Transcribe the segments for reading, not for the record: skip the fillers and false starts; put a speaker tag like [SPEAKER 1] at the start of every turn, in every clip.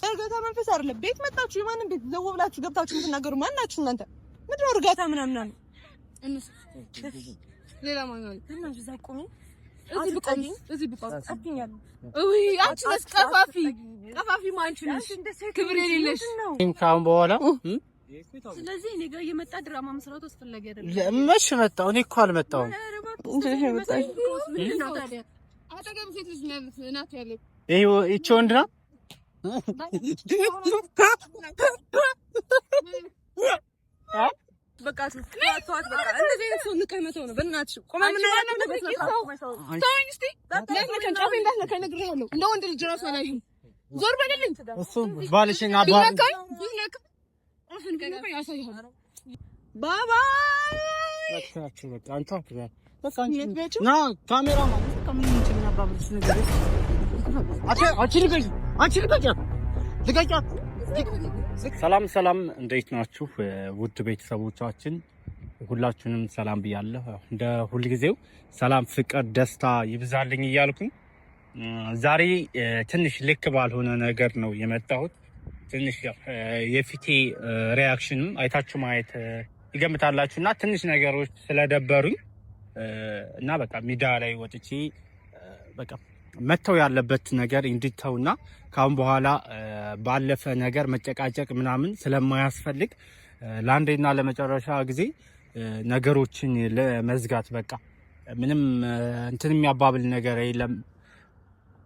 [SPEAKER 1] እርጋታ መንፈስ አይደለም። ቤት መጣችሁ የማንም ቤት ዘው ብላችሁ ገብታችሁ የምትናገሩ ማን ናችሁ እናንተ? ምንድን ነው እርጋታ ምናምን? ሌላ ማን አለ? ክብር የሌለሽ
[SPEAKER 2] ከአሁን በኋላ
[SPEAKER 3] ስለዚህ እኔ ጋር እየመጣ ድራማ መስራቱ አስፈላጊ አይደለም።
[SPEAKER 2] መች መጣሁ? እኔ እኮ አልመጣሁም። ይቺ ወንድ ናት።
[SPEAKER 1] በቃ ተዋት፣ በቃ እንደዚህ አይነት ሰው ንቀህ መተው ነው። በእናትሽ ቆመ ምን እንደ ወንድ ልጅ እራሱ አላየሁም። ዞር በልልኝ።
[SPEAKER 2] እሱ ባልሽን አባ
[SPEAKER 1] ባባ
[SPEAKER 2] ሰላም ሰላም፣ እንዴት ናችሁ ውድ ቤተሰቦቻችን? ሁላችሁንም ሰላም ብያለሁ። እንደ ሁልጊዜው ሰላም፣ ፍቅር፣ ደስታ ይብዛልኝ እያልኩኝ ዛሬ ትንሽ ልክ ባልሆነ ነገር ነው የመጣሁት። ትንሽ የፊቴ reaction ም አይታችሁ ማየት ይገምታላችሁ እና ትንሽ ነገሮች ስለደበሩኝ እና በቃ ሚዲያ ላይ ወጥቼ በቃ መተው ያለበት ነገር እንዲተውና ከአሁን በኋላ ባለፈ ነገር መጨቃጨቅ ምናምን ስለማያስፈልግ ለአንዴና ለመጨረሻ ጊዜ ነገሮችን ለመዝጋት በቃ ምንም እንትን የሚያባብል ነገር የለም።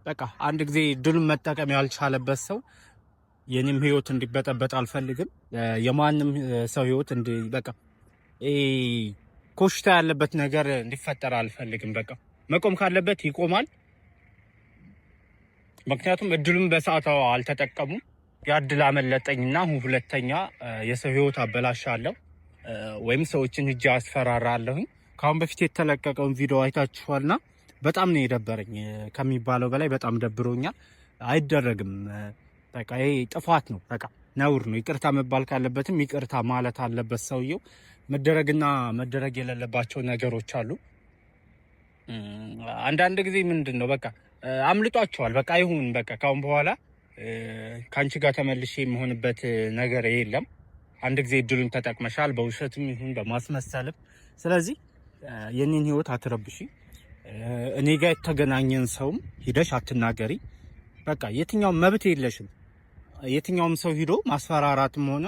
[SPEAKER 2] በቃ አንድ ጊዜ ድሉን መጠቀም ያልቻለበት ሰው የኔም ህይወት እንዲበጠበጥ አልፈልግም። የማንም ሰው ህይወት እንዲ በቃ ኮሽታ ያለበት ነገር እንዲፈጠር አልፈልግም። በቃ መቆም ካለበት ይቆማል። ምክንያቱም እድሉን በሰዓቱ አልተጠቀሙም። ያ እድል አመለጠኝና አሁን ሁለተኛ የሰው ህይወት አበላሻለሁ ወይም ሰዎችን ሂጄ አስፈራራለሁኝ። ከአሁን በፊት የተለቀቀውን ቪዲዮ አይታችኋልና በጣም ነው የደበረኝ ከሚባለው በላይ በጣም ደብሮኛል። አይደረግም። በቃ ይሄ ጥፋት ነው። በቃ ነውር ነው። ይቅርታ መባል ካለበትም ይቅርታ ማለት አለበት ሰውየው። መደረግና መደረግ የሌለባቸው ነገሮች አሉ። አንዳንድ ጊዜ ምንድን ነው በቃ አምልጧቸዋል። በቃ ይሁን በቃ ካሁን በኋላ ከአንቺ ጋር ተመልሼ የምሆንበት ነገር የለም። አንድ ጊዜ እድሉን ተጠቅመሻል፣ በውሸትም ይሁን በማስመሰልም። ስለዚህ የኔን ህይወት አትረብሺ። እኔ ጋር የተገናኘን ሰውም ሂደሽ አትናገሪ። በቃ የትኛውም መብት የለሽም። የትኛውም ሰው ሂዶ ማስፈራራትም ሆነ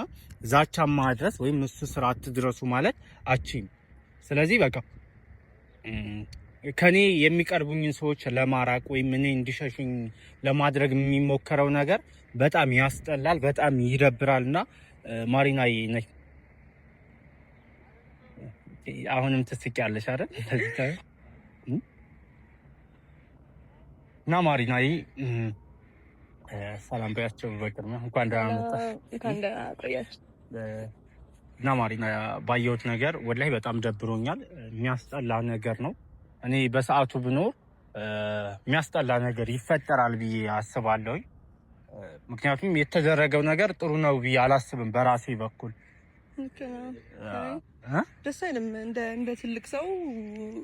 [SPEAKER 2] ዛቻ ማድረስ ወይም እሱ ስራ አትድረሱ ማለት አችም። ስለዚህ በቃ ከኔ የሚቀርቡኝን ሰዎች ለማራቅ ወይም እኔ እንዲሸሹኝ ለማድረግ የሚሞከረው ነገር በጣም ያስጠላል፣ በጣም ይደብራል። እና ማሪናዬ ነች አሁንም ትስቂያለሽ አይደል? እና ማሪናዬ ሰላም በያቸው። በቅድሚያ እንኳን ደህና መጣሽ።
[SPEAKER 1] እንኳን ደህና ቆያችሁ።
[SPEAKER 2] እና ማሪና ባየሁት ነገር ወላሂ በጣም ደብሮኛል። የሚያስጠላ ነገር ነው። እኔ በሰዓቱ ብኖር የሚያስጠላ ነገር ይፈጠራል ብዬ አስባለሁኝ። ምክንያቱም የተደረገው ነገር ጥሩ ነው ብዬ አላስብም በራሴ በኩል።
[SPEAKER 1] ደስ አይልም። እንደ ትልቅ ሰው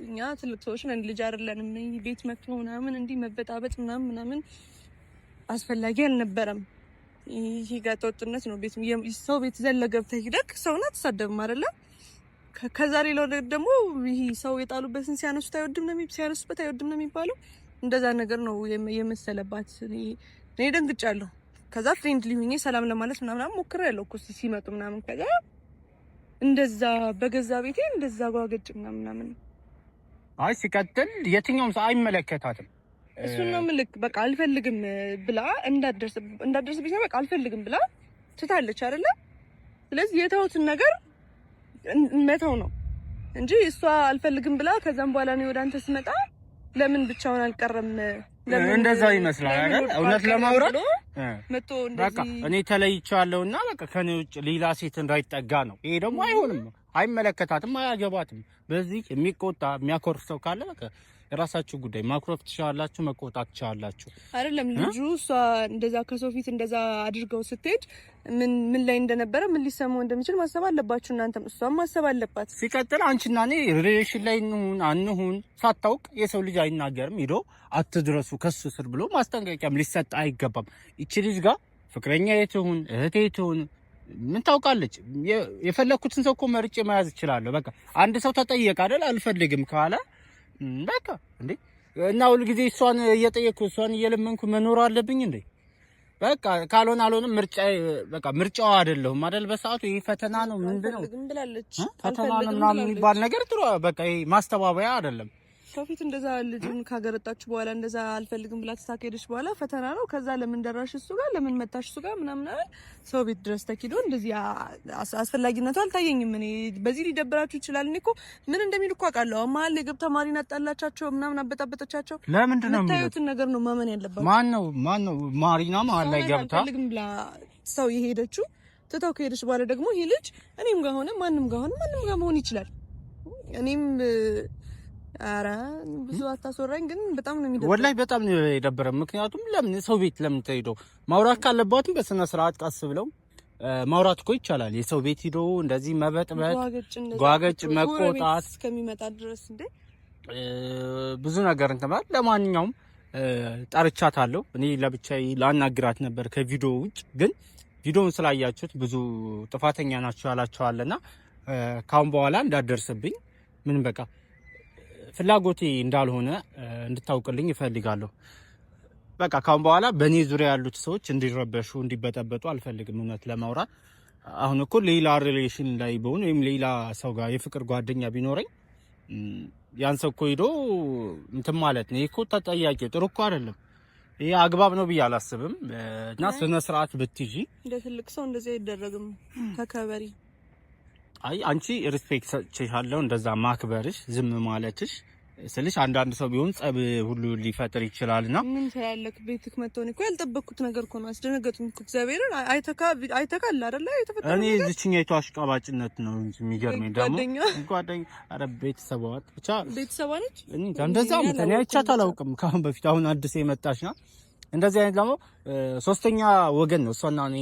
[SPEAKER 1] እኛ ትልቅ ሰዎች ነን፣ ልጅ አይደለንም። ቤት መጥቶ ምናምን እንዲህ መበጣበጥ ምናምን ምናምን አስፈላጊ አልነበረም። ይህ ጋጠወጥነት ነው። ቤት ሰው ቤት ዘለ ገብተህ ሂደህ ሰውን አትሳደብም አይደለ? ከዛ ሌላው ደግሞ ይህ ሰው የጣሉበትን ሲያነሱት አይወድም ነው ሲያነሱበት አይወድም ነው የሚባለው። እንደዛ ነገር ነው የመሰለባት። እኔ ደንግጫለሁ። ከዛ friendly ሁኜ ሰላም ለማለት ምናምን ሞክሬያለሁ እኮ ሲመጡ ምናምን። ከዛ እንደዛ በገዛ ቤቴ እንደዛ ጓገጭ ምናምን ምናምን።
[SPEAKER 2] አይ ሲቀጥል የትኛውም ሰው አይመለከታትም።
[SPEAKER 1] እሱን ነው ምልክ በቃ አልፈልግም ብላ እንዳደርስብኝ በቃ አልፈልግም ብላ ትታለች አይደለ? ስለዚህ የተውትን ነገር መተው ነው እንጂ እሷ አልፈልግም ብላ ከዛም በኋላ ነው ወደ አንተ ስመጣ ለምን ብቻውን አልቀረም
[SPEAKER 2] እንደዛ ይመስላል አይደል? እውነት ለማውራት
[SPEAKER 1] መጥቶ እንደዚህ
[SPEAKER 2] በቃ እኔ ተለይቻለሁና በቃ ከኔ ውጭ ሌላ ሴት እንዳይጠጋ ነው። ይሄ ደግሞ አይሆንም፣ አይመለከታትም፣ አያገባትም። በዚህ የሚቆጣ የሚያኮርፍ ሰው ካለ በቃ የራሳችሁ ጉዳይ። ማኩረፍ ትችላላችሁ፣ መቆጣት ትችላላችሁ።
[SPEAKER 1] አይደለም ልጁ እሷ እንደዛ ከሰው ፊት እንደዛ አድርገው ስትሄድ ምን ምን ላይ እንደነበረ ምን ሊሰማው እንደሚችል ማሰብ አለባችሁ እናንተም፣ እሷም ማሰብ አለባት።
[SPEAKER 2] ሲቀጥል አንቺና እኔ relation ላይ እንሁን አንሁን ሳታውቅ የሰው ልጅ አይናገርም። ሂዶ አትድረሱ ከሱ ስር ብሎ ማስጠንቀቂያም ሊሰጥ አይገባም። ይቺ ልጅ ጋር ፍቅረኛ የትሁን እህቴ ትሁን ምን ታውቃለች? የፈለግኩትን ሰው እኮ መርጬ መያዝ እችላለሁ። በቃ አንድ ሰው ተጠየቀ አይደል? አልፈልግም ካለ በቃ እንዴ። እና ሁልጊዜ እሷን እየጠየቅኩ እሷን እየለመንኩ መኖር አለብኝ እንዴ? በቃ ካልሆነ አልሆነም። ምርጫ በቃ ምርጫው አይደለሁም አይደል? በሰዓቱ ይሄ ፈተና ነው ምንድነው ፈተና ነው ምናምን የሚባል ነገር ጥሩ በቃ ይሄ ማስተባበያ አይደለም።
[SPEAKER 1] ከፊት እንደዛ ልጁን ካገረጣችሁ በኋላ እንደዛ አልፈልግም ብላ ተሳከደች በኋላ ፈተና ነው። ከዛ ለምን ደራሽ እሱ ጋር ለምን መታሽ እሱ ጋር ምናምን ሰው ቤት ድረስ ተኪዶ እንደዚህ አስፈላጊነቱ አልታየኝም። እኔ በዚህ ሊደብራችሁ ይችላል። እኔ እኮ ምን እንደሚሉ እኮ አውቃለሁ። መሀል ላይ ገብታ ማሪና አጣላቻቸው ምናምን አበጣበጠቻቸው።
[SPEAKER 2] ለምንድን ነው
[SPEAKER 1] የምታዩትን ነገር ነው ማመን ያለባችሁ።
[SPEAKER 2] ማን ነው ማሪና መሀል ላይ ገብታ
[SPEAKER 1] አልፈልግም ብላ ሰው የሄደችው ትታው ከሄደች በኋላ ደግሞ ይሄ ልጅ እኔም ጋር ሆነ ማንም ጋር ሆነ ማንም ጋር መሆን ይችላል። እኔም አረ ብዙ አታስወራኝ፣ ግን በጣም ነው የሚደብረው።
[SPEAKER 2] ወላሂ በጣም ነው የደበረው። ምክንያቱም ለምን ሰው ቤት ለምን ተሄዶ ማውራት ካለባትም በስነ ስርዓት ቀስ ብለው ማውራት እኮ ይቻላል። የሰው ቤት ሂዶ እንደዚህ መበጥበጥ፣ ጓገጭ፣ መቆጣት
[SPEAKER 1] እስከሚመጣ ድረስ እንዴ
[SPEAKER 2] ብዙ ነገር እንትን ማለት። ለማንኛውም ጠርቻታለሁ። እኔ ለብቻዬ ላናግራት ነበር ከቪዲዮ ውጭ፣ ግን ቪዲዮውን ስላያችሁት ብዙ ጥፋተኛ ናችሁ ያላችኋልና ካሁን በኋላ እንዳትደርስብኝ ምንም በቃ ፍላጎቴ እንዳልሆነ እንድታውቅልኝ እፈልጋለሁ። በቃ ካሁን በኋላ በእኔ ዙሪያ ያሉት ሰዎች እንዲረበሹ እንዲበጠበጡ አልፈልግም። እውነት ለማውራት አሁን እኮ ሌላ relation ላይ በሆን ወይም ሌላ ሰው ጋር የፍቅር ጓደኛ ቢኖረኝ ያን ሰው እኮ ሂዶ እንትን ማለት ነው። ይሄ እኮ ተጠያቂ ጥሩ እኮ አይደለም። ይሄ አግባብ ነው ብዬ አላስብም። እና ስነ ስርዓት ብትይዢ
[SPEAKER 1] እንደ ትልቅ ሰው እንደዚህ አይደረግም። ተከበሪ።
[SPEAKER 2] አይ አንቺ respect ሰጥቼሻለሁ። እንደዛ ማክበርሽ ዝም ማለትሽ ስልሽ አንዳንድ ሰው ቢሆን ጸብ ሁሉ ሊፈጥር ይችላልና
[SPEAKER 1] ምን ትላለህ? ቤትክ መጥተው እኮ ያልጠበቅኩት ነገር እኮ ነው። አስደነገጡኝ እኮ እግዚአብሔርን። አይተካል አይደለ? የተፈጠረው
[SPEAKER 2] እኔ እዚህኛይቱ አሽቃባጭነት ነው እንጂ የሚገርመኝ ደግሞ ጓደኛ፣ ኧረ ቤተሰቧ ብቻ
[SPEAKER 1] ቤተሰቧ ነች።
[SPEAKER 2] እኔ እንደዛ እኔ አይቻት አላውቅም ከአሁን በፊት። አሁን አዲስ የመጣች ናት። እንደዚህ አይነት ደግሞ ሶስተኛ ወገን ነው እሷና እኔ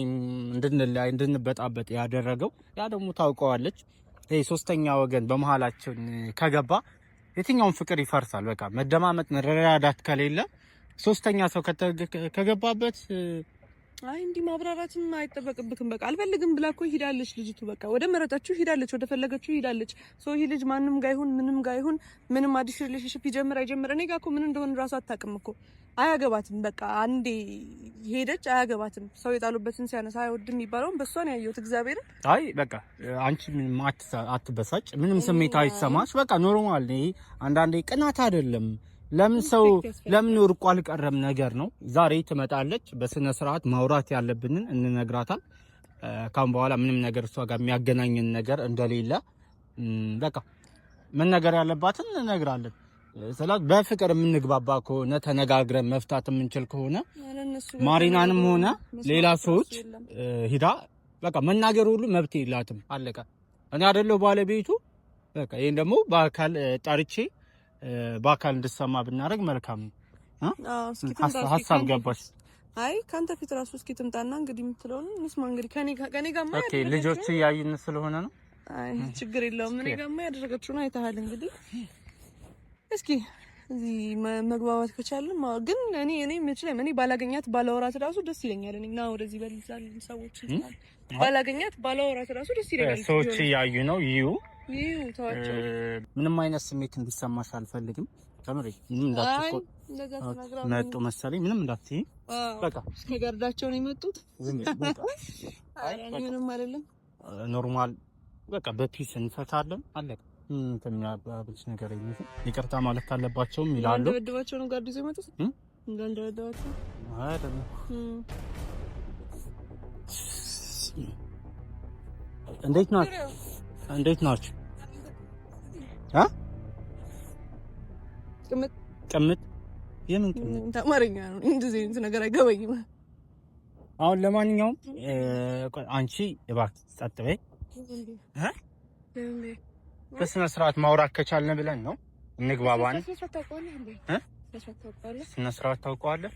[SPEAKER 2] እንድንለያይ እንድንበጣበጥ ያደረገው። ያ ደግሞ ታውቀዋለች። ይሄ ሶስተኛ ወገን በመሀላችን ከገባ የትኛውን ፍቅር ይፈርሳል። በቃ መደማመጥ መረዳዳት ከሌለ ሶስተኛ ሰው ከገባበት
[SPEAKER 1] አይ እንዲህ ማብራራትም አይጠበቅብክም። በቃ አልፈልግም ብላ እኮ ሂዳለች ልጅቱ። በቃ ወደ መረጠችው ሂዳለች፣ ወደ ፈለገችው ሂዳለች። so ይሄ ልጅ ማንም ጋር ይሁን ምንም ጋር ይሁን ምንም አዲስ relationship ይጀምር አይጀምር እኔ ጋር እኮ ምን እንደሆነ እራሱ አታውቅም እኮ አያገባትም። በቃ አንዴ ሄደች አያገባትም። ሰው የጣሉበትን ሲያነሳ አይወድም የሚባለውን በእሷ ነው ያየሁት። እግዚአብሔርን
[SPEAKER 2] አይ በቃ አንቺ ምንም አትበሳጭ፣ ምንም ስሜት አይሰማሽ። በቃ normal ነው። አንዳንዴ ቅናት አይደለም ለምን ሰው ለምን ወርቆ አልቀረም ነገር ነው። ዛሬ ትመጣለች። በስነ ስርዓት ማውራት ያለብንን እንነግራታል። ካሁን በኋላ ምንም ነገር እሷ ጋር የሚያገናኝን ነገር እንደሌለ በቃ መነገር ያለባትን እንነግራለን። ስላት በፍቅር የምንግባባ ከሆነ ተነጋግረን መፍታት የምንችል ከሆነ ማሪናንም ሆነ ሌላ ሰዎች ሂዳ በቃ መናገር ሁሉ መብት የላትም። አለቀ። እኔ አይደለሁ ባለቤቱ። በቃ ይሄን ደግሞ በአካል ጠርቼ በአካል እንድሰማ ብናደርግ መልካም ነው። ሀሳብ ገባሽ?
[SPEAKER 1] አይ ካንተ ፊት ራሱ እስኪ ትምጣና እንግዲህ የምትለውን እንስማ። እንግዲህ ከኔ ጋር
[SPEAKER 2] okay፣ ልጆች እያዩን ስለሆነ ነው።
[SPEAKER 1] አይ ችግር የለውም። እኔ ጋርማ ያደረገችውን አይተሃል። እንግዲህ እስኪ እዚህ መግባባት ከቻልን ግን እኔ መችለም እኔ ባላገኛት ባላወራት ራሱ ደስ ይለኛል። እኔ ና ወደዚህ በልዛል ሰዎች ባላገኛት ባላወራት ራሱ ደስ ይለኛል።
[SPEAKER 2] ሰዎች እያዩ ነው። ይዩ ምንም አይነት ስሜት እንዲሰማሽ አልፈልግም። ተምሪ ምንም እንዳትቆጥ መጡ መሰለኝ። ምንም እንዳትይ በቃ
[SPEAKER 1] እስከ ነው የመጡት። ምንም አይደለም፣
[SPEAKER 2] normal በቃ በ peace እንፈታለን። አለቀ። የሚያባብልሽ ነገር የለም። ይቅርታ ማለት ካለባቸውም ይላሉ።
[SPEAKER 1] እንዳንደበድባቸው ነው guard ይዘው የመጡት። እንዳንደበድባቸው
[SPEAKER 2] አይደለም። እንዴት ናችሁ? እንዴት ናችሁ? ቅምጥ ቅምጥ የምን ቅምጥ?
[SPEAKER 1] አማርኛ ነው። እንደዚህ አይነት ነገር አይገባኝም።
[SPEAKER 2] አሁን ለማንኛውም አንቺ እባክህ ጸጥ በይ። በስነ ስርዓት ማውራት ከቻልን ብለን ነው። እንግባባን። ስነ ስርዓት ታውቀዋለህ?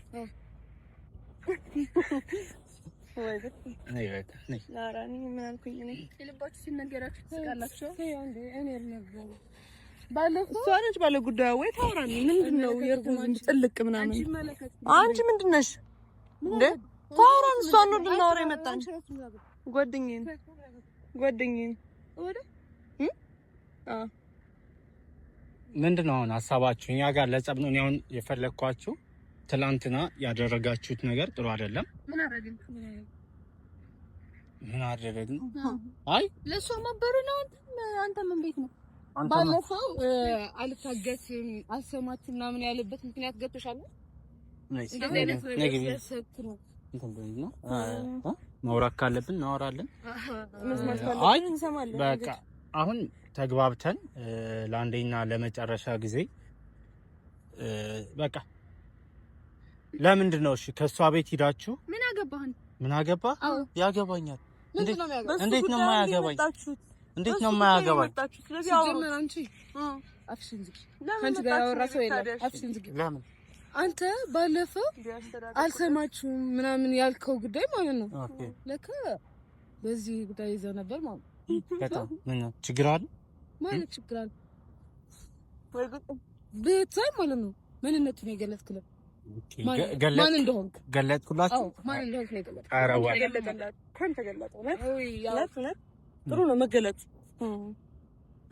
[SPEAKER 1] እሷ ነች ባለ ጉዳዩ ወይ ታወራለህ። ምንድን ነው የእርጉዝ ጥልቅ ምናምን? አንቺ ምንድን ነሽ እንዴ? ታወራን። እሷን ነው ልናወራ የመጣን። ጓደኛዬን ጓደኛዬን
[SPEAKER 2] ምንድን ነው አሁን ሀሳባችሁ? እኛ ጋር ለጸብ ነው። እኔ አሁን የፈለግኳችሁ ትላንትና ያደረጋችሁት ነገር ጥሩ አይደለም።
[SPEAKER 3] ምን አደረግን?
[SPEAKER 2] ምን አደረግን? አይ
[SPEAKER 3] ለእሷ ማበሩ ነው። አንተ ምን ቤት ነው?
[SPEAKER 4] ባለፈው አልታገስም አልሰማችም ምናምን ያለበት ምክንያት ገብቶሻል?
[SPEAKER 2] ማውራት ካለብን እናወራለን። አይ በቃ አሁን ተግባብተን ለአንዴና ለመጨረሻ ጊዜ በቃ ለምንድን ነው እሺ፣ ከእሷ ቤት ሂዳችሁ
[SPEAKER 3] ምን አገባህ?
[SPEAKER 2] ምን አገባህ? ያገባኛል። እንዴት ነው የማያገባኝ? እንዴት ነው የማያገባኝ?
[SPEAKER 4] ሲጀመር አንቺ አፍሽን ዝጊ። ከአንቺ ጋር ያወራ ሰው የለም። አፍሽን ዝጊ።
[SPEAKER 2] ለምን
[SPEAKER 4] አንተ ባለፈው አልሰማችሁም ምናምን ያልከው ጉዳይ ማለት ነው። ለካ በዚህ ጉዳይ ይዘው ነበር ማለት ነው።
[SPEAKER 2] በጣም ምን ችግር አለ
[SPEAKER 4] ማለት ችግር አለ ብታይ ማለት ነው። ምንነቱን የገለጥክለት ማን እንደሆንክ
[SPEAKER 2] ገለጥኩላችሁ።
[SPEAKER 4] ማን እንደሆንክ ነው የገለጥኩት።
[SPEAKER 2] ኧረ ወይ
[SPEAKER 1] ጥሩ ነው መገለጥ።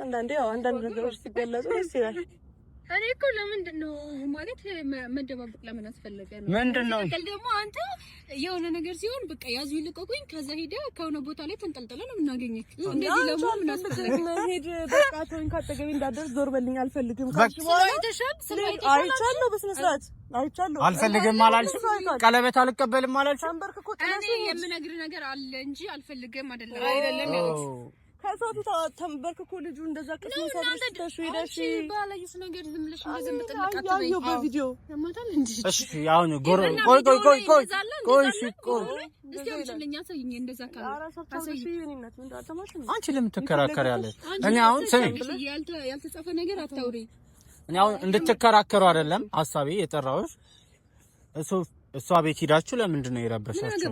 [SPEAKER 1] አንዳንዴ ያው አንዳንድ ነገሮች ሲገለጹ ደስ ይላል።
[SPEAKER 3] እኔ እኮ ለምንድን ነው ማለት መደባበቅ ለምን አስፈለገ ነው?
[SPEAKER 2] ምንድን ነው
[SPEAKER 3] ደግሞ አንተ የሆነ ነገር ሲሆን በቃ ያዙ ይልቀቁኝ፣ ከዛ ሄደህ ከሆነ ቦታ ላይ ተንጠልጥለህ ነው የምናገኘህ። እንደዚህ ለመሆን ምን አስፈለገ?
[SPEAKER 1] ሄድ በቃ ተወኝ፣ ካጠገቤ እንዳትደርስ ዞር በልኝ፣ አልፈልግም። አይቻለሁ፣ በስነ ስርዓት አይቻለሁ።
[SPEAKER 2] አልፈልግም አላልሽም? ቀለበት አልቀበልም አላልሽም?
[SPEAKER 3] እኔ የምነግርህ ነገር አለ እንጂ አልፈልግም አይደለም
[SPEAKER 4] አይደለም ያለችው
[SPEAKER 1] ከሰው ፊት ተንበርክኮ ልጁ እንደዛ ቅስም ሰብረሽ ትተሽ ሄደሽ
[SPEAKER 3] ባላየሽ ነገር ዝም ብለሽ እንደዚህ ምጥልቅ አትበይ።
[SPEAKER 1] በቪዲዮ
[SPEAKER 3] ያማታል እንጂ
[SPEAKER 2] እሺ፣ አሁን ጎሮ ቆይ ቆይ ቆይ ቆይ ቆይ እሺ፣ ቆይ
[SPEAKER 3] እስቲ አምጪልኝ፣ አሳይኝ። እንደዛ ካለ
[SPEAKER 2] አንቺ ለምን ትከራከሪያለሽ? እኔ አሁን ስሚ፣
[SPEAKER 3] ያልተጻፈ ነገር አታውሪ።
[SPEAKER 2] እኔ አሁን እንድትከራከሩ አይደለም ሀሳቤ የጠራሁሽ። እሷ ቤት ሂዳችሁ ለምንድን ነው የረበሻችሁ?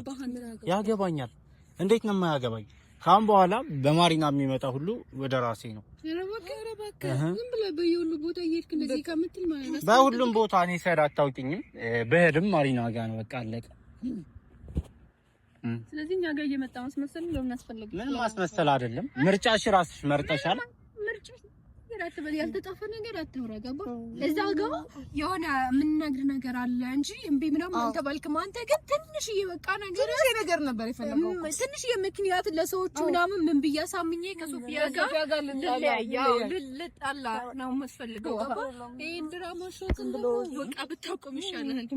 [SPEAKER 2] ያገባኛል። እንዴት ነው የማያገባኝ? ካሁን በኋላ በማሪና የሚመጣ ሁሉ ወደ ራሴ ነው።
[SPEAKER 3] ዝም ብለህ በየሁሉ ቦታ እየሄድክ እንደዚህ ከምትል ማለት ነው።
[SPEAKER 2] በሁሉም ቦታ እኔ ሰር አታውቂኝም። ብሄድም ማሪና ጋር ነው። በቃ አለቀ።
[SPEAKER 3] ስለዚህ እኛ ጋር እየመጣ ማስመሰል ለምን አስፈለገ?
[SPEAKER 2] ምን ማስመሰል አይደለም። ምርጫሽ ራስሽ መርጠሻል።
[SPEAKER 3] ምርጫሽ አትበል፣ ያልተጻፈ ነገር አታውራ። ገባህ? እዛ ጋር የሆነ የምንነግርህ ነገር አለ እንጂ እምቢ ምናምን አልተባልክም። አንተ ግን ትንሽዬ በቃ ነገር
[SPEAKER 4] ትንሽዬ ነገር ነበር የፈለገው፣
[SPEAKER 3] ትንሽዬ ምክንያት ለሰዎቹ ምናምን ምን ብዬ አሳምኜ ከሶፊያ ጋር ልጣላ ነው የምትፈልገው። ገባህ? ይሄን ድራማ ሾት በቃ ብታቆም ይሻላል።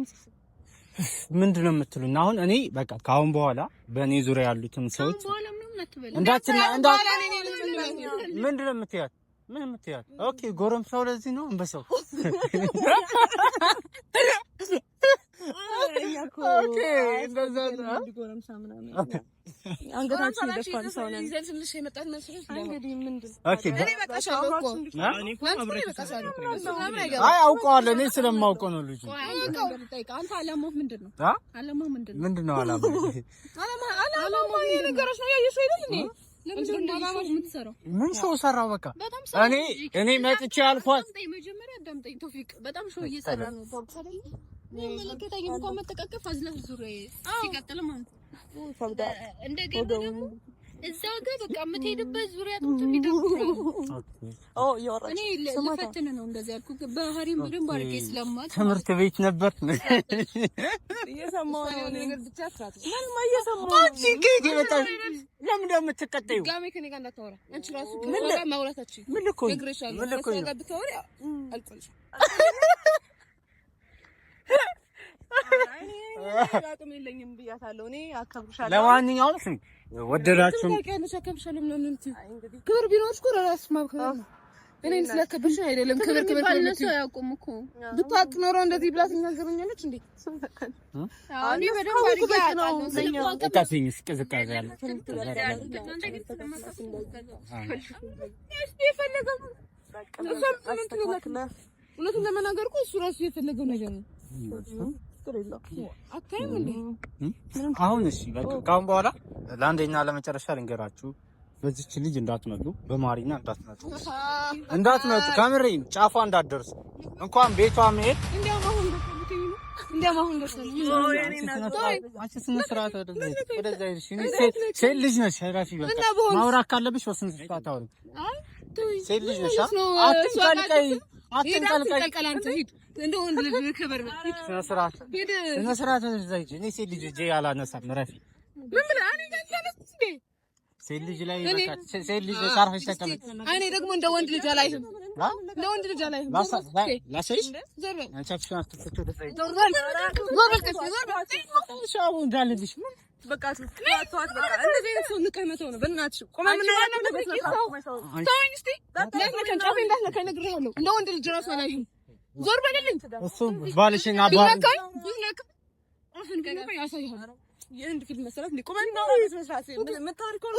[SPEAKER 2] ምንድን ነው የምትሉኝ አሁን? እኔ በቃ ከአሁን በኋላ በእኔ ዙሪያ ያሉትን ሰዎች እንዳትና ምንድን ነው የምትያት? ምን የምትያት? okay ጎረምሳው ለዚህ ነው አንበሳው። okay እንደዛ ነው። አይ አውቀዋለሁ፣ እኔ ስለማውቀው ነው ልጁ።
[SPEAKER 3] አንተ አላማህ ምንድን ነው? አላማህ ምንድን ነው?
[SPEAKER 2] ምንድን ነው አላማህ? ምን show ሰራው? በቃ እኔ መጥቼ አልኳት።
[SPEAKER 3] መጀመሪያ አዳምጠኝ ቶፊቅ፣ በጣም show እየሰራ ነው። መለከተኝ እንኳን መተቃቀፍ አዝለህ ዙሪያዬ ሲቀጥል ማለት ነው። እንደገና ደግሞ እዛ ጋር በቃ የምትሄድበት ዙሪያ ጥምጥም ይደብራል። እኔ ልፈትን ነው እንደዚህ ያልኩህ። ባህሪም በደንብ አድርጌ ስለማውቅ
[SPEAKER 2] ትምህርት ቤት ነበር
[SPEAKER 1] እየሰማሁ ነው ነገር ብቻ ምንም እየሰማሁ
[SPEAKER 2] አንቺ ከየት የመጣሽ? ለምን ደግሞ የምትቀጠይው?
[SPEAKER 4] ድጋሜ ከእኔ ጋር እንዳታወራ አንቺ ራሱ ከእሷ ጋር ማውራታችን
[SPEAKER 2] ምን ልኮኝ
[SPEAKER 4] ነግሬሻለሁ።
[SPEAKER 2] ምን ልኮኝ
[SPEAKER 4] ከእሷ ጋር ብታወሪ አልቆልሽም።
[SPEAKER 1] አቅም የለኝም ብያታለሁ። እኔ አከብርሻለሁ።
[SPEAKER 2] ለማንኛውም ስሚ፣ ወደዳችሁም
[SPEAKER 4] ታውቂያለሽ፣ አከብርሻለሁ ምናምን የምትይው ክብር ቢኖርሽ እኮ ለራስሽ ማክበር ነው። እኔን ስላከበርሽኝ አይደለም። ክብር ክብር
[SPEAKER 3] የሚባል እነሱ አያውቁም እኮ።
[SPEAKER 4] ብታውቅ ኖሮ እንደዚህ ብላ ትናገረኛለች እንዴ?
[SPEAKER 3] እኔ በደንብ አድርጌ አውቃለሁ። ስለማውቅ
[SPEAKER 2] እቀፊኝ፣ ቅዝቃዜ አለ።
[SPEAKER 4] እውነቱን ለመናገር እኮ እሱ ራሱ የፈለገው ነገር ነው። አታይም እንዴ?
[SPEAKER 2] አሁን እሺ በቃ ካሁን በኋላ ለአንዴና ለመጨረሻ ልንገራችሁ፣ በዚች ልጅ እንዳትመጡ፣ በማሪና እንዳትመጡ፣ እንዳትመጡ፣ ከምሬ ጫፏ እንዳትደርሱ፣ እንኳን ቤቷ መሄድ ሴት ልጅ ነሽ። በቃ ማውራት ካለብሽ በስነ ስርዓት አውሪ። ሴት ልጅ ነሽ። አትንቀልቀይ፣ አትንቀልቀይ። ስነ ስርዓት። እኔ ሴት ልጅ እጄ አላነሳም። እረፊ። ሴት ልጅ ላይ ሴት ልጅ አርፈሽ ተቀመጪ።
[SPEAKER 4] እኔ ደግሞ እንደ ወንድ ልጅ አላይህም፣ እንደ ወንድ ልጅ አላይህም።
[SPEAKER 2] ላሳይሽ
[SPEAKER 1] በቃ ተዋት፣ በቃ እንደዚህ አይነት ሰው ንቀህ መተው ነው። በእናትሽ ቆመን
[SPEAKER 4] ተወኝ እስኪ፣ እንዳትነካኝ፣ ጫፌን እንዳትነካኝ ነግሬሃለሁ። እንደ ወንድ ልጅ እራሱ አላይህም። ዞር በልልኝ።
[SPEAKER 2] እሱ ባልሽን
[SPEAKER 4] ያሳይሃል።
[SPEAKER 1] የህንድ ፊልም መሰራት እንዴ? ቆመን እናውራ። መስራት የምታወሪ ከሆነ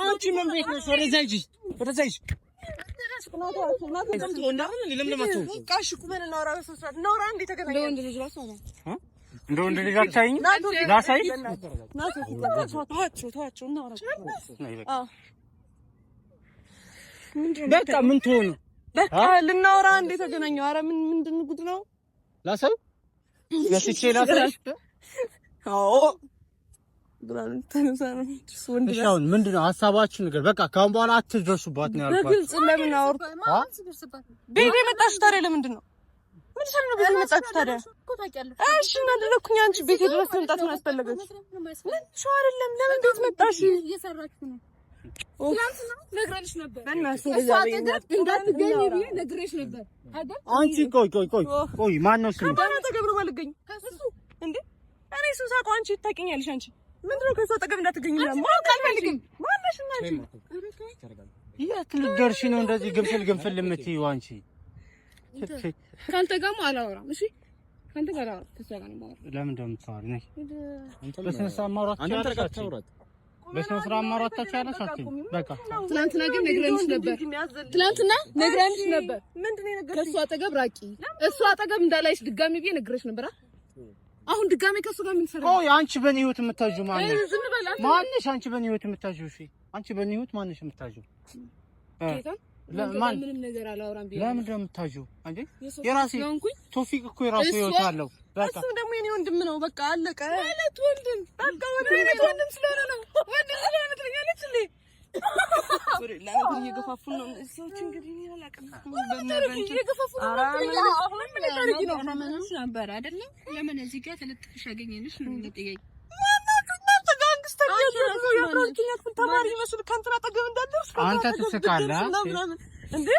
[SPEAKER 2] አንቺ ምን ቤት ነሽ? ወደዛ ሂጂ፣ ወደዛ ሂጂ። እንደ ወንድ ልጅ አታይኝም? ላሳይሽ? በቃ ምን ትሆኑ?
[SPEAKER 1] በቃ ልናወራ እንዴ ተገናኘው። ኧረ ምን ምንድን ጉድ ነው?
[SPEAKER 2] ላሳይ ገስቼ ላሳይሽ?
[SPEAKER 1] አዎ
[SPEAKER 2] እሺ አሁን ምንድን ነው ሀሳባችሁ? ነገር በቃ ከአሁን በኋላ አትድረሱባት ነው ያልኳት።
[SPEAKER 1] በግልጽ ለምን አወር ቤት የመጣችሁ ታዲያ ለምንድን ነው? ምን ሰር ነው ቤት የመጣችሁ ታዲያ? እሺ እና አደረኩኝ። አንቺ ቤት ድረስ መምጣት ምን አስፈለገች? ምን ሸው አይደለም። ለምን ቤት መጣሽ?
[SPEAKER 3] እየሰራችሁ ነው።
[SPEAKER 4] ትናንትና ነግሬሽ ነበር። እሷ አጠገብ እንዳትገኝ ብዬ ነግሬሽ ነበር አይደል?
[SPEAKER 2] አንቺ ቆይ ቆይ ቆይ ቆይ፣ ማነው ስሙ?
[SPEAKER 1] ከማን አጠገብ ነው የማልገኝ? ከእሱ እንዴ? እኔ እሱን ሳውቀው አንቺ ታውቂኛለሽ። አንቺ ምንድን ነው ከእሱ አጠገብ እንዳትገኝ ምናምን ማወቅ አልፈልግም። ማነሽ እና አንቺ
[SPEAKER 2] የት ልትደርሺ ነው እንደዚህ ግንፍል ግንፍል የምትይው አንቺ?
[SPEAKER 4] ከአንተ ጋርማ አላወራም። እሺ ከአንተ ጋር አላወራም። ከእሷ ጋር ነው የማወራው።
[SPEAKER 2] ለምን እንደምታወሪ ነይ። በስነ ስርዓት ማውራት ትችያለሽ። በስነ ስርዓት ማውራት ትችያለሽ። በቃ
[SPEAKER 4] ትናንትና ግን ነግረንሽ ነበር። ትናንትና ነግረንሽ ነበር።
[SPEAKER 1] ምንድን ነው የነገርሽኝ?
[SPEAKER 4] ከእሱ አጠገብ ራቂ፣ እሱ አጠገብ እንዳላይሽ ድጋሚ ብዬ ነግሬሽ ነበር። አሁን ድጋሚ ከእሱ ጋር ምን ትሰሪያለሽ?
[SPEAKER 2] ቆይ አንቺ በእኔ ህይወት የምታጂው ማነሽ?
[SPEAKER 4] ዝም በል አንተ።
[SPEAKER 2] ማነሽ አንቺ በእኔ ህይወት የምታጂው? እሺ አንቺ በእኔ ህይወት ማነሽ የምታጂው? ለማን
[SPEAKER 4] ምንም ነገር አላወራም ብዬ
[SPEAKER 2] ለምን ነው የምታጂው? አንቺ የራሴ ቶፊቅ እኮ የራሱ ህይወት አለው። በቃ
[SPEAKER 1] እሱ ደግሞ የኔ ወንድም ነው። በቃ አለቀ።
[SPEAKER 4] ማለት ወንድም
[SPEAKER 1] በቃ ወንድም ስለሆነ ነው። ወንድም ስለሆነ ትለኛለች እንዴ? ለነገር እየገፋፉን ነው እነዚህ ሰዎች። እንግዲህ እኔ አላውቅም።
[SPEAKER 4] እየገፋፉ ነው። አሁን ምን ታደርጊ ነው?
[SPEAKER 3] ምንም ነበር አይደለ? ለምን እዚህ ጋር ተለጥፈሽ አገኘንሽ ነው ጥያቄ።
[SPEAKER 1] ተማሪ ይመስል ከእንትን አጠገብ እንዳትደርስ
[SPEAKER 2] አንተ ትስቃለህ
[SPEAKER 1] እንዴ?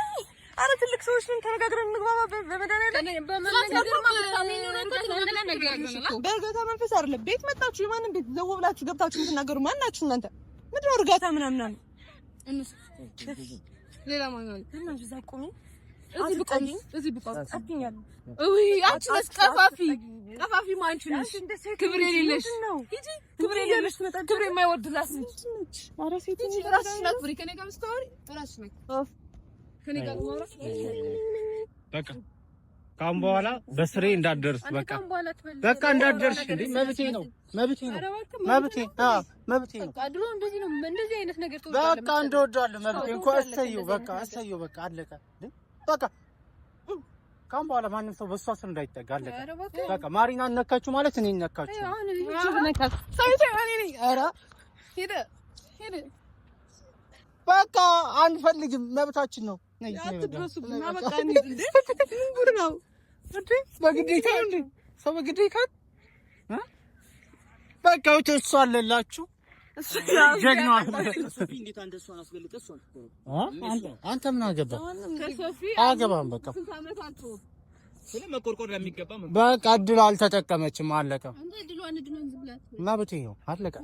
[SPEAKER 1] አረ ትልቅ ሰዎች ነን፣ ተነጋግረን እንግባባ። በመድኃኒዓለም በእርጋታ መንፈስ አይደለም። ቤት መጣችሁ፣ የማንም ቤት ዘው ብላችሁ ገብታችሁ የምትናገሩ ማን ናችሁ እናንተ? ምንድን ነው እርጋታ ምናምን ምናምን?
[SPEAKER 4] ሌላ ማን አለ?
[SPEAKER 1] እናንተ እዛ ቁሚ፣
[SPEAKER 4] እዚህ ብቆም እዚህ ብቆም
[SPEAKER 1] አትኛለሁ።
[SPEAKER 4] እውይ አንቺ ነሽ ቀፋፊ፣ ቀፋፊ አንቺ ነሽ። ክብር የሌለሽ ሂጂ፣ ክብር የሌለሽ ክብር የማይወድላት ነች።
[SPEAKER 1] ኧረ ሴት
[SPEAKER 4] ሂጂ፣ እራስሽን አክብሪ። ከእኔ ጋር ስታወሪ እራስሽን አክብሪ። ከእኔ ጋር ማውራት
[SPEAKER 2] በቃ ካሁን በኋላ በስሬ እንዳትደርስ፣ በቃ በቃ እንዳትደርስ። እንዴ መብቴ ነው፣ መብቴ ነው፣ መብቴ አዎ መብቴ ነው።
[SPEAKER 3] በቃ ድሮ እንደዚህ ነው፣ እንደዚህ አይነት ነገር ትወዳለህ።
[SPEAKER 2] በቃ እንደወዳለሁ መብቴ እንኳን እሰየው፣ በቃ እሰየው፣ በቃ አለቀ። በቃ ካሁን በኋላ ማንም ሰው በእሷ ስር እንዳይጠጋ አለቀ። በቃ ማሪና ነካችሁ ማለት እኔን ነካችሁ። በቃ አንፈልግም፣ መብታችን ነው።
[SPEAKER 1] አትድረሱብኝ። በቃ እንሂድ። እንዴ ምን ጉድ ነው
[SPEAKER 2] እንዴ? በግዴታ እንዴ ሰው በግዴታ በቃ እሷ አለላችሁ ጀግና። አንተ ምን አገባህ? አያገባህም። በቃ በቃ እድል አልተጠቀመችም። አለቀ። መብቴ ነው። አለቀ።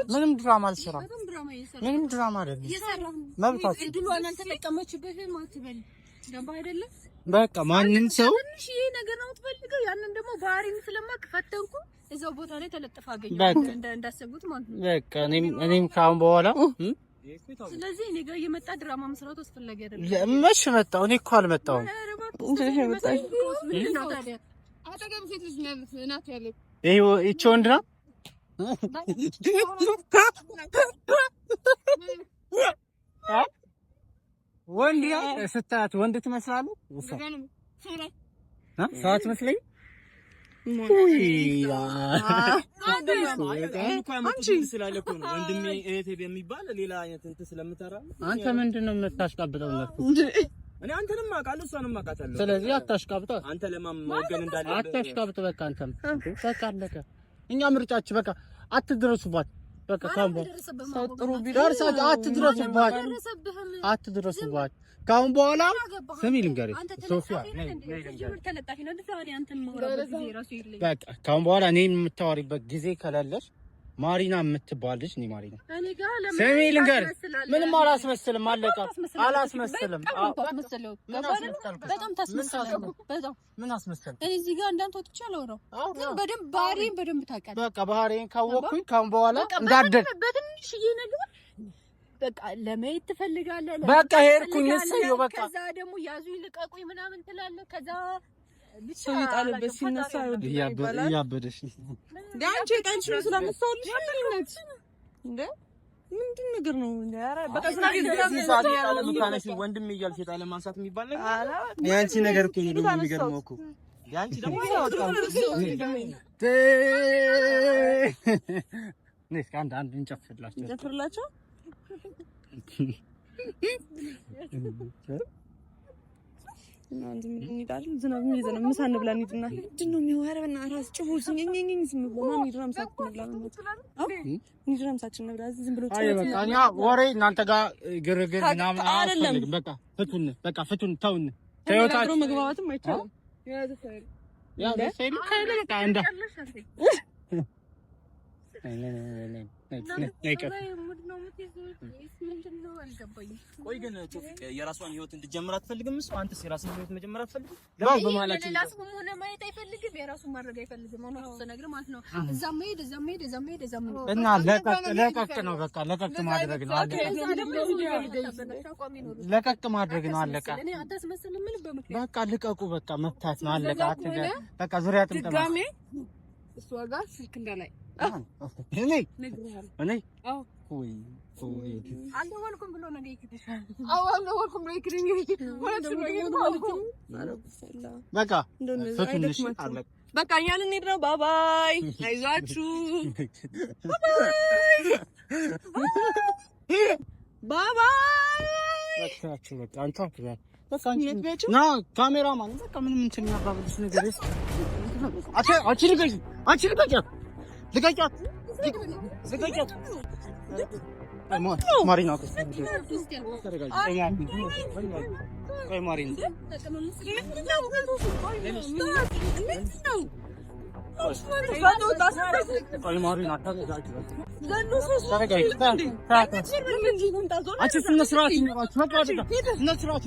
[SPEAKER 2] ምንም ድራማ አልሰራም። ምንም ድራማ አይደለም። መብታችን በቃ ማንም ሰው
[SPEAKER 3] ትንሽ ይሄ ነገር ነው የምትፈልገው። ያንን ደግሞ ባህሪን ስለማክ ፈተንኩ። እዛው ቦታ ላይ ተለጥፋ አገኘሁ እንዳሰቡት ማለት ነው።
[SPEAKER 2] በቃ እኔም ከአሁን በኋላ
[SPEAKER 3] ስለዚህ እኔ ጋር እየመጣ ድራማ መስራቱ አስፈላጊ አይደለም።
[SPEAKER 2] መች መጣሁ? እኔ እኮ አልመጣሁም። ይሄ ይቺ ወንድ ናት። ወንድ ስታያት ወንድ ትመስላለህ? ሰው አትመስለኝም? አንተ ምንድን ነው የምታሽቃብጠው?
[SPEAKER 5] እኔ አንተንም አውቃለሁ እሷንም አውቃታለሁ።
[SPEAKER 2] ስለዚህ አታሽቃብጠው።
[SPEAKER 5] አንተ ለማን መወገን እንዳለብህ
[SPEAKER 2] አታሽቃብጥ። በቃ አንተም በቃ አለቀ። እኛ ምርጫችን በቃ አትድረሱባት። በቃ ካሁን አትድረሱባት፣ አትድረሱባት። ካሁን በኋላ ስሚ ልንገርሽ ሶፊያ፣ በቃ ካሁን በኋላ እኔን የምታወሪበት ጊዜ ከሌለሽ ማሪና የምትባል ልጅ እኔ ማሪና ስሚ ልንገርሽ፣ ምንም አላስመስልም። አለቃ አላስመስልም።
[SPEAKER 3] በጣም ታስመስላለህ። በጣም
[SPEAKER 2] ምን አስመሰልኩ?
[SPEAKER 3] እኔ እዚህ ጋር እንዳንተ ወጥቼ አላወራም፣ ግን በደንብ ባህሪዬን በደንብ ታውቃለህ።
[SPEAKER 2] በቃ ባህሪዬን ካወቅኩኝ ካሁን በኋላ እንዳደል
[SPEAKER 3] በትንሽዬ ነገር በቃ ለመሄድ ትፈልጋለህ።
[SPEAKER 2] በቃ ሄድኩኝ፣ እሰየው። በቃ
[SPEAKER 3] ከዛ ደግሞ ያዙኝ ልቀቁኝ ምናምን ትላለህ። ከዛ
[SPEAKER 1] ሰው የጣለበት ሲነሳ
[SPEAKER 2] እያበደሽ
[SPEAKER 1] አንቺ የጣልሽውን ስላነሳሁልሽ እንደ ምንድን ነገር ነው? በቃ
[SPEAKER 5] ወንድሜ እያልሽ የጣለ ማንሳት የሚባል ነገር የአንቺ ነገር እኮ ነው የሚገርመው እኮ የአንቺ ደግሞ
[SPEAKER 2] አንድ አንድ እንጨፍርላቸው
[SPEAKER 1] እንጨፍርላቸው ዝናብ እየዘነበ ምሳ እንብላ እንሂድና ምንድን ነው የሚሆነው? ኧረ በእናትህ እራስ ጭሆ ዝም ብሎ እንሂድና ምሳችን እንብላ። እንሂድና ምሳችን እንብላ። ዝም ብሎ
[SPEAKER 2] እኛ ወሬ እናንተ ጋር ግርግር ምናምን አያስፈልግም። በቃ ፍቱን፣ በቃ ፍቱን፣ ተውን።
[SPEAKER 1] ተነጋግሮ መግባባትም አይቻልም።
[SPEAKER 5] ቆይ ግን ቶፊቅ የራሷን ህይወት እንድትጀምር አትፈልግም? እሱ አንተስ የራስህን ህይወት መጀመር አትፈልግም?
[SPEAKER 3] ሌላ ሰውም ሆነ ማየት አይፈልግም፣ የራሱን ማድረግ አይፈልግም። አሁን ስነግርህ ማለት ነው እዛ መሄድ እዛ መሄድ እዛ መሄድ እዛ መሄድ
[SPEAKER 2] እና ለቀቅ ነው፣ በቃ ለቀቅ ማድረግ ነው። ለቀቅ ማድረግ ነው። አለቀ። በቃ ልቀቁ። በቃ መፍታት ነው። አለቀ። በቃ ዙሪያ ጥምጥም
[SPEAKER 4] ድጋሜ እሷ ጋር ስልክ እንዳላይ
[SPEAKER 2] እኔ እኔ
[SPEAKER 3] አልደወልኩም ብሎ ነገ ይክድሻል።
[SPEAKER 4] አዎ አልደወልኩም ብሎ ይክድኛል።
[SPEAKER 2] በቃ ፍቱንሽ።
[SPEAKER 1] በቃ እኛ ልንሄድ ነው። bye bye፣ አይዟችሁ። bye bye።
[SPEAKER 2] ና ካሜራማን፣ በቃ ምንም እንትን የሚያባብልሽ ነገር አንቺ ልቀቂ፣ አንቺ ልቀቂያት፣ ልቀቂያት፣ ልቀቂያት። ማሪና ቆይ፣ ማሪና አንቺ ስነ ስርዓት ይኖራችሁ። በቃ ስነ ስርዓት